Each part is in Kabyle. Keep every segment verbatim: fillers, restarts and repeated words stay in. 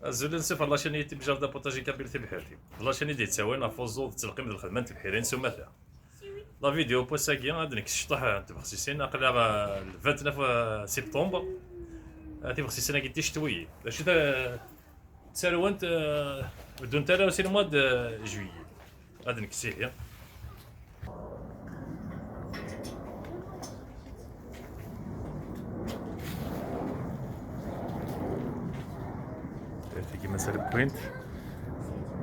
Azul n sifar la chaîne YouTube Jardin Potager Kabyle Tibḥirt. La chaîne i d-yettawin ɣef uẓu d ttelqim d lxedma n tebḥirin s umata. La vidéo n wass-agi ad nekkes cṭuḥ n tbexsisin, aql-aɣ, euh, le vingt-neuf septembre. Euh, tibexsisin-agi d ticetwiyin. D acu ta-, ttarwent, euh, beddunt ara si le mois de, euh, juillet. Ad nekkes ihi. Tagi mazal wwint.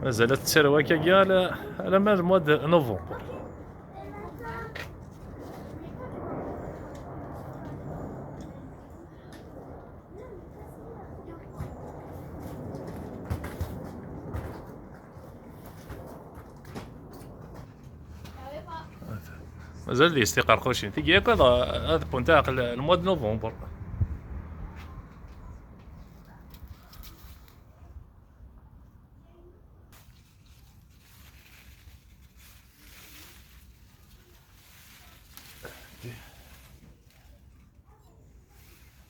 Mazal ad tettarew akkagi ala, alamma le mois de novembre. Mazal deg-s tiqerqucin. Tigi yakk ad, ad wwent aɛeqqa le mois de novembre.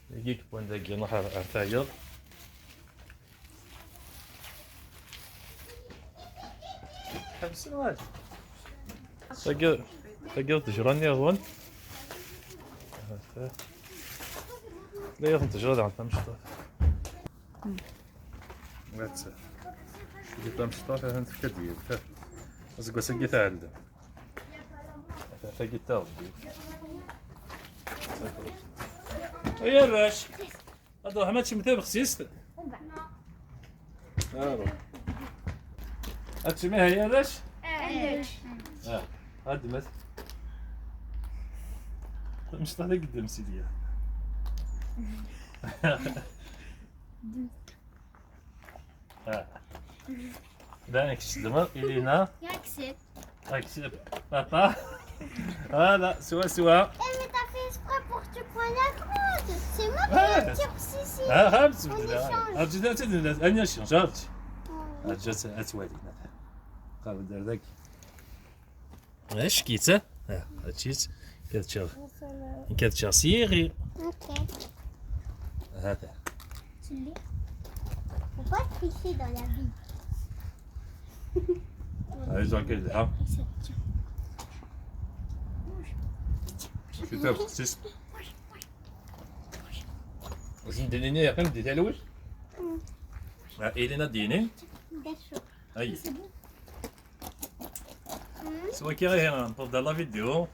Dagi yewwan dagi, nruḥ ar, ar tayeḍ. Ḥebsen wayeḍ. Tagi, tagi d ttejra nniḍen. La yiḍen ttejra daɣen tamecṭuḥt. Ata. Cwi tamecṭuḥt, atan tefka-d yiwet. Aseggas-agi tɛedda. Tagi d taɣebbit. Ay arrac! Ad truḥem ad teččem tabexsist? Aru. Ad teččem ihi ay arrac? Ah, ad d-mat. Mecṭaḥ deg ddem, Silya. Ah. Da, nekk s ddmeɣ, Ilina. Yak sib. Aksib. Papa. Voilà, swaswa. Eh, mais t'as fait exprès pour que tu prennes la grande. C'est moi qui vais te dire si, si. Ah, ah, on échange. Ah, tu t'as dit, on échange, ah, tu. Ah, je sais, ah, tu vois, Ilina. Qal-d ar daki. Acu-tt? Ah, acu-tt? Nekk ad ččeɣ. Nekk ad ččeɣ s yiɣi. Ok. Hata. Faut pas tricher dans la vie. Allez, tranquille, hein. Acu tabexsist? Acu n-d-nini, yeqqim di talwit? Ah, Ilina d-yini? Ay. S wakka ihi nṭeḍ la vidéo.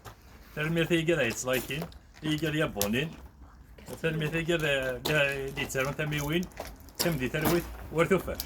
Tanemmirt i yiger ay yettlaykin, i yiger yabbunin. Tanemmirt i yiger, eh, i d-yettarun tamiwin. Qqim di talwit, war tufat.